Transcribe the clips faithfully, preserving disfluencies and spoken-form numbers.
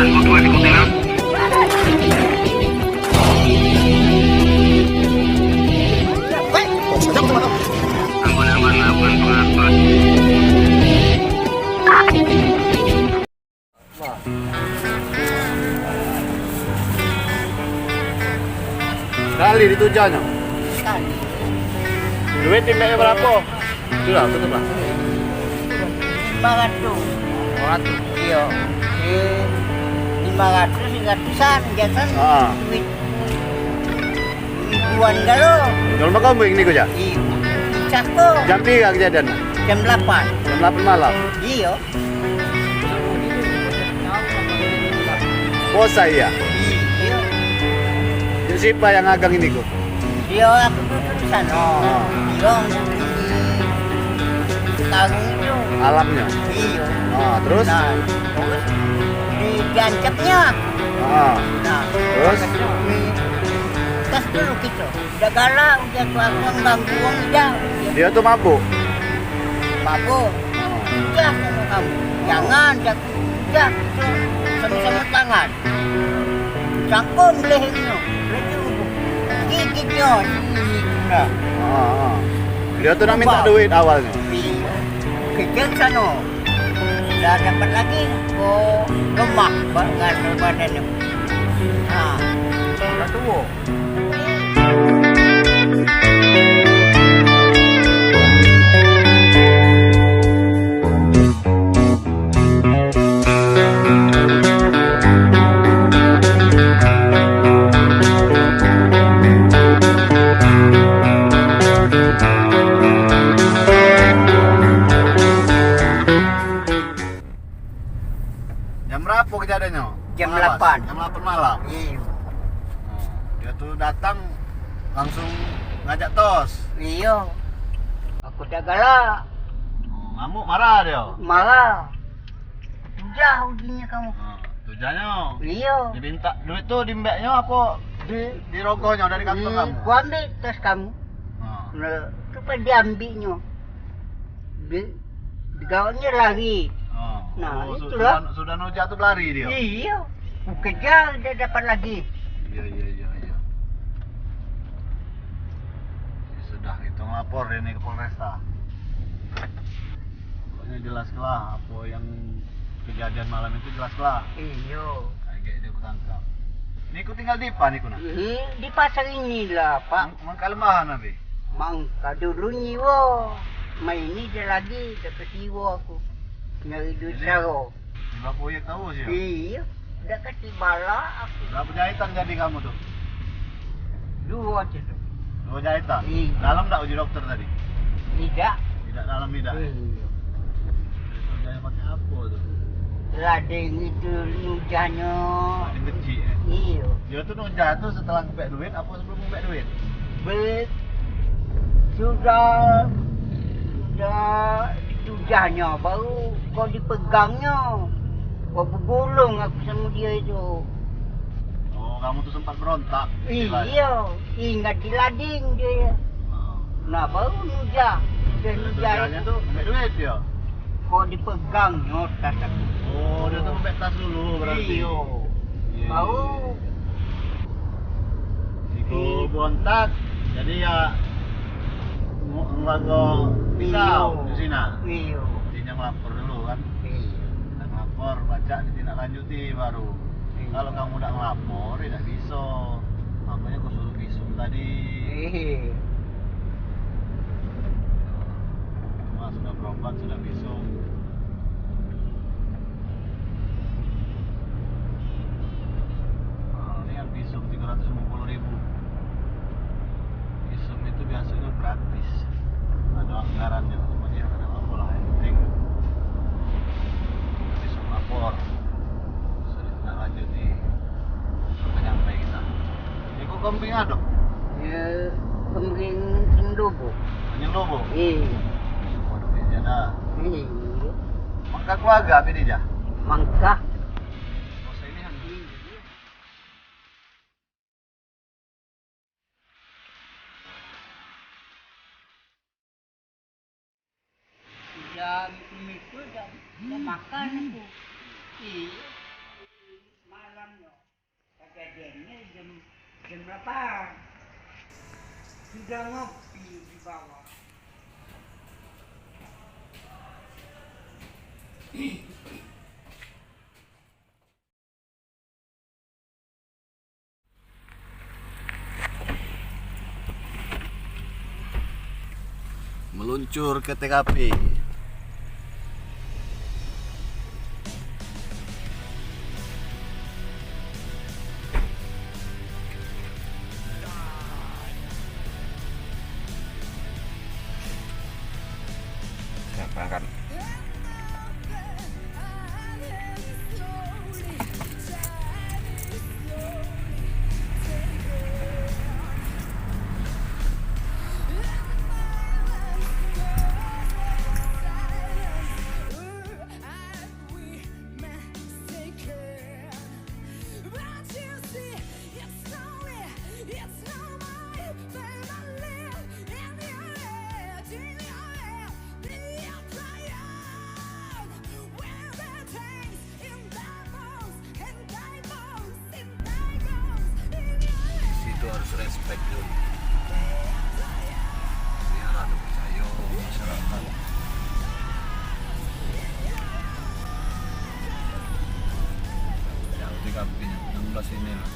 Kali ditujanyo. Kali. Duit timbaknyo berapo? Sudah, tutup lah. Lima ratus. Lima ratus. Iyo. Eh, lima ratus, lima ratusan, biasan. Ah. Duit. Ribuan galo. Jual makan buing ni, Kuja? Iyo. Cako. Jam piro kejadian? Jam delapan. Jam delapan malam? Iyo. Puasa iya? Iyo. Jadi siapa yang agang ini, Ku? Iyo, aku duduk di sana. Ah. Iyo, di karung itu. Alamnya? Iyo. Ah, terus? Nah, terus di, diancapnya. Ah. Nah, terus? Di, tes dulu kita. Dak galak, ujar tu aku ganggu wong dah. Dia tu mabuk? Mabuk. Udah sama kamu. Jangan, jangan. Udah, sama-sama tangan. Cangkung lehernya. Leher. Gigitnya. Sini, sini. Nah. Ah, ah. Dia tu nak minta duit awalnya. Iya. Kerja sana. Dah dapat lagi. Oh, lemah banget badannya. Nah. Dah tua. Jam berapo kejadiannyo? Jam delapan. Jam delapan malam? Iyo. Oh, dia tu datang langsung ngajak tos? Iyo. Aku dak galak. Oh, ngamuk, marah dia? Marah. Udah ujinyo kamu. Oh, tujuannyo? Iyo. Diminta duit tu diembeknyo apo di, dirogohnyo dari kantong kamu? Ku ambek tas kamu. Oh. Nah, tu pas diambiknyo. Di, digawanyo lari. Oh. Nah, oh, itulah. Sudah, sudah nujah tu belari dia? Iyo. Ku kejar, dak dapat lagi. Iyo, iyo, iyo, iyo. Ya sudah, kita ngelapor ini ke Polresta. Pokoknya jelas kelah apa yang kejadian malam itu, jelas kelah. Iyo. Agak dia ketangkap. Niku tinggal di apa niku, nah? Ini di pasar inilah, Pak. Mang-, mangkal bahan, Abi? Mangka dulu nyiwa. Main ni dia lagi, dapat nyiwa aku. Nyari duit. Jadi, saro. Di bawah proyek tahu sih, ya? Iya. Dak kati bala aku. Berapa jahitan jadi kamu tuh? Dua aja tuh. Dua jahitan? Iya. Dalam dak uji dokter tadi? Tidak. Tidak dalam, tidak? Iya. Itu jahit pakai apa tuh? Lading itu nujahnyo. Lading kecil, ya? Iya. Dia tuh nujah tuh setelah ngembek duit apa sebelum ngembek duit? Be-, sudah, sudah dinujahnyo, baru kok dipegangnyo. Kok begulung aku sama dia itu. Oh, kamu tuh sempat berontak, istilahnya. Iya, ingat di lading dia. Oh. Nah, baru nujah. Dia nujah. Tujuannya itu tuh ngambek duit dia? Kok dipegang, nyotas aku. Oh, dia tuh ngambek tas dulu berarti. Iya. Iya, iya, iya. Baru. Iku berontak, jadi ya ngu-, ngeluarga pisau di sini. Iya. Jadi dia ngelapor dulu kan. Iya. Dia ngelapor, baca ditindaklanjuti baru. Iya. Kalau kamu dak ngelapor, ya dak bisa. Makanya aku suruh visum tadi. Iya. Cuma sudah berobat, sudah visum. Nah, ini kan visum tiga ratus lima puluh ribu. Visum itu biasanya gratis. Ada anggarannya, cuma dia ada apa lah, yang penting visum lapor. Sudah tindak lanjuti, sampai nyampai kita. Iku kambing ado? Ya, kambing nyelobo. Nyelobo? Iya. Waduh, beda dah. Iya. Mangka keluarga apa dia? Mangka. Oh, saya ini kan. Iya. Udah mikir-mikir, udah, udah makan aku. Iya. Jam berapa? Sudah ngopi di bawah. Meluncur ke T K P. Siap, berangkat. Situ harus respect dulu. Biar ada percaya masyarakat. Jauh tiga pin, enam belas ini lah.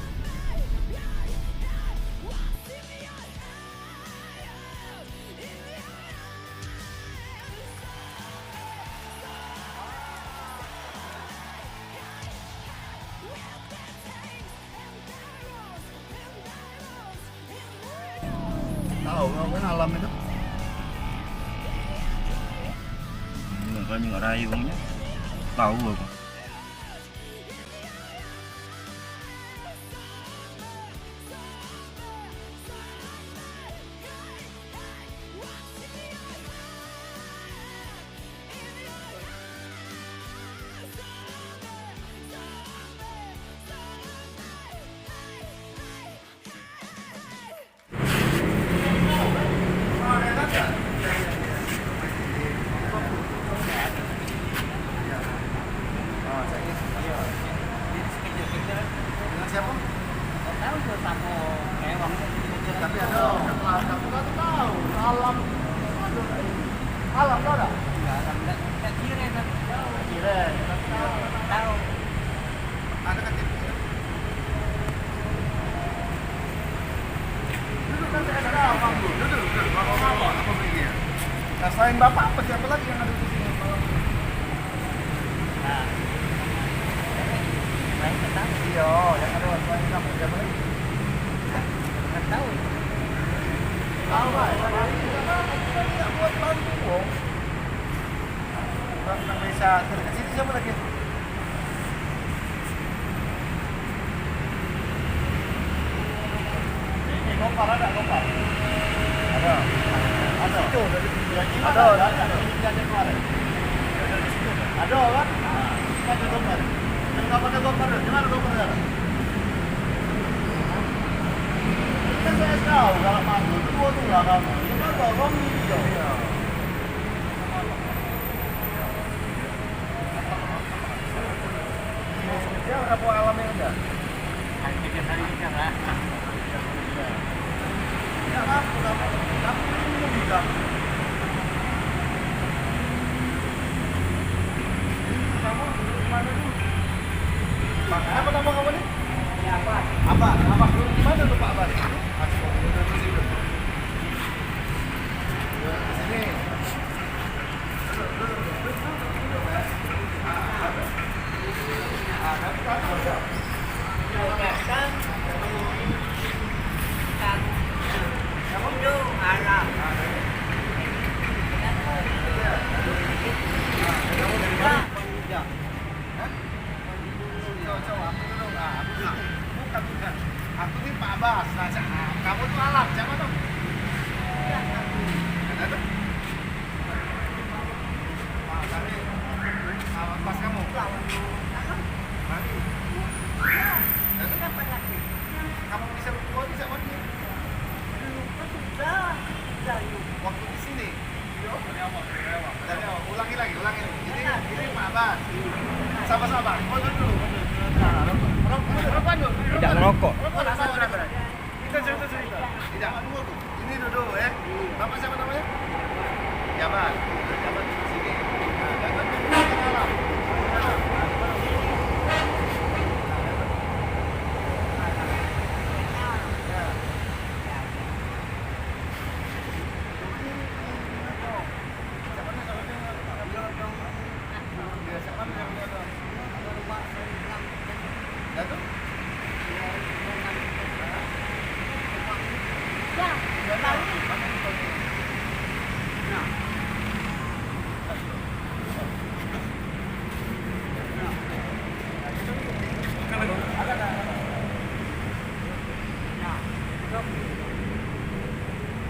Tahu, kau kan alam itu. Hmm, kan juga rayu kan. Tahu aku. Dengan siapa? Tahu tu siapa? Ewang. Tapi ada, tapi aku tak tahu. Alam. Alam tahu tak? Enggak, alam tak, tak kira, tak tahu. Kira, tak tahu. Tahu. Ada K T P ya? Duduk, nanti ada abang tu. Duduk, duduk. Bapak, bapak, apa beli dia? Nah, selain bapak, apa, siapa lagi yang ada di sini? Nah, lain tak tahu. Iya, yang ada selain kamu, siapa lagi? Nah, tak tahu. Tahu, Pak. Kita buat bantu, Bos. Orang Indonesia terdekat sini siapa lagi? Ini Gopar ada, Gopar? Ada. Ada. Situ, dari yang ini ada, ada, ada. Yang ini ada kemarin. Ada di situ. Ada kan? Nah, ini ada Gopar. Kenapa ada Gopar? Di mana Gopar sekarang? Kan saya tahu kalau manggung itu dua tulah kamu. Ini kan bawa kamu ini, ya. Dia udah bawa alam yang ada. Hari tiga hari tiga lah. Ya, aku dapat, aku ini juga. Kamu di mana dulu? Pak, apa nama kamu nih? Ya, Pak. Apa? Apa? Dulu di mana tuh, Pak Bas? Aku udah di situ. Udah di sini. Cowok, cowok, aku dulu. Ah, aku dulu. Bukan, bukan. Aku ni Pak Bas. Nah, cak, ah, kamu tu Alam, siapa tu? Ada tu? Ah, tadi, ah, pas kamu. Mari. Ada tu? Kamu bisa berdua, bisa mandi. Waktu di sini. Dari awal, dari awal. Dari awal. Ulangi lagi, ulangi lagi. Ini, ini Pak Bas. Sabar, sabar. Mundur dulu, mundur. Nah, rokok, rokok, rokok, rokok. Tidak merokok. Rokok, rokok, rokok.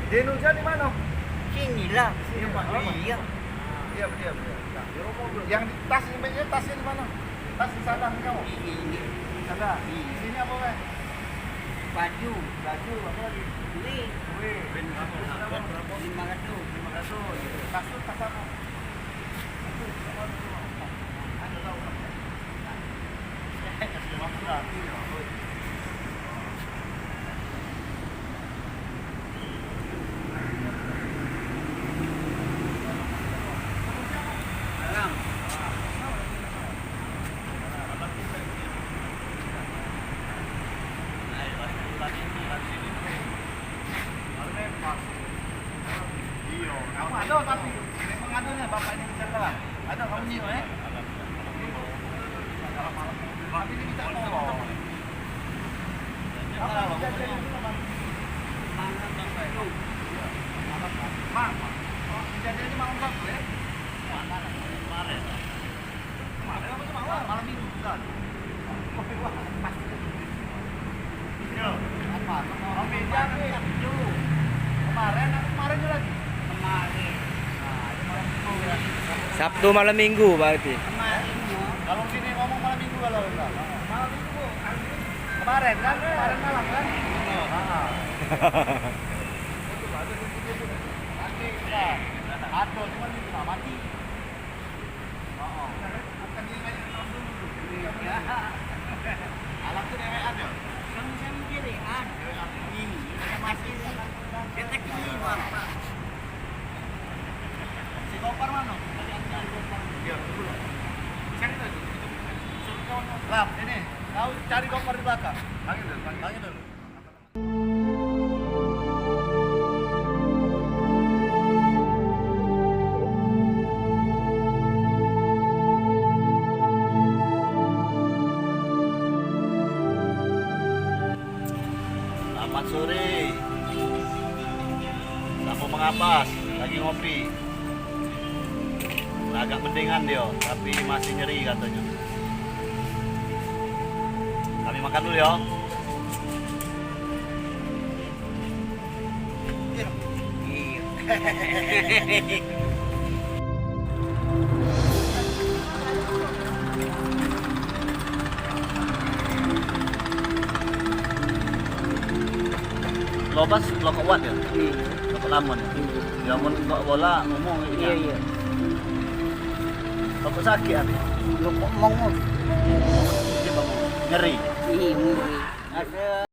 Dia hujan di mana? Sini lah. Sini, Pak. Iya. Iya, betul, betul. Yang di tas, ini tasnya di mana? Tas di sana, di kamu? Ini, ini. Di sana. Di sini apa, Mas? Baju. Baju, apa lagi? Duit. Duit. Terus apa? Lima ratus. Lima ratus. Kasut, tas apa? Kasut, apa? Ada tahu, Pak? Iyo, kamu ada tapi memang ada nih bapak ini bicara lah. Ada kamu nyium, eh? Tapi ini minta tolong. Apa kejadian ini, Bang? Bang, kejadian ini malam Sabtu, ya? Kemarin. Kemarin apa semalam? Malam Minggu, bukan? Iya. Apa? Kemarin, kemarin lagi? Kemarin. Nah, ini malam Minggu, ya. Sabtu malam Minggu berarti. Kemarin, ya. Kalau sini ngomong malam Minggu kalau kita. Malam Minggu. Kemarin kan? Kemarin malam kan? Iya. Ah. Nanti kita ada, cuma ini mati. Bukan dia kayak tahun dulu. Iya. Alat tuh dewean ya? Kan saya mikir ya, ah. Dewean. Ini, ini masih detek ini, Bang. Si Gopar mana? Iya, betul. Cari lagi. Suruh kawan. Lam, ini. Kau cari Gopar di belakang. Panggil dulu, panggil. Panggil dulu. Selamat sore. Samo mengapas, lagi ngopi. Lah, agak mendingan dio, tapi masih nyeri katonyo. Kami makan dulu yo. Iyo. Lobas, lokok wat ya? Iyo. Lokok lamo ya? Iyo. Ya, mun kok bola ngomong. Iyo, iyo. Lokok sakit apa? Lokok mong. Nyeri. Iyo, nyeri. Ada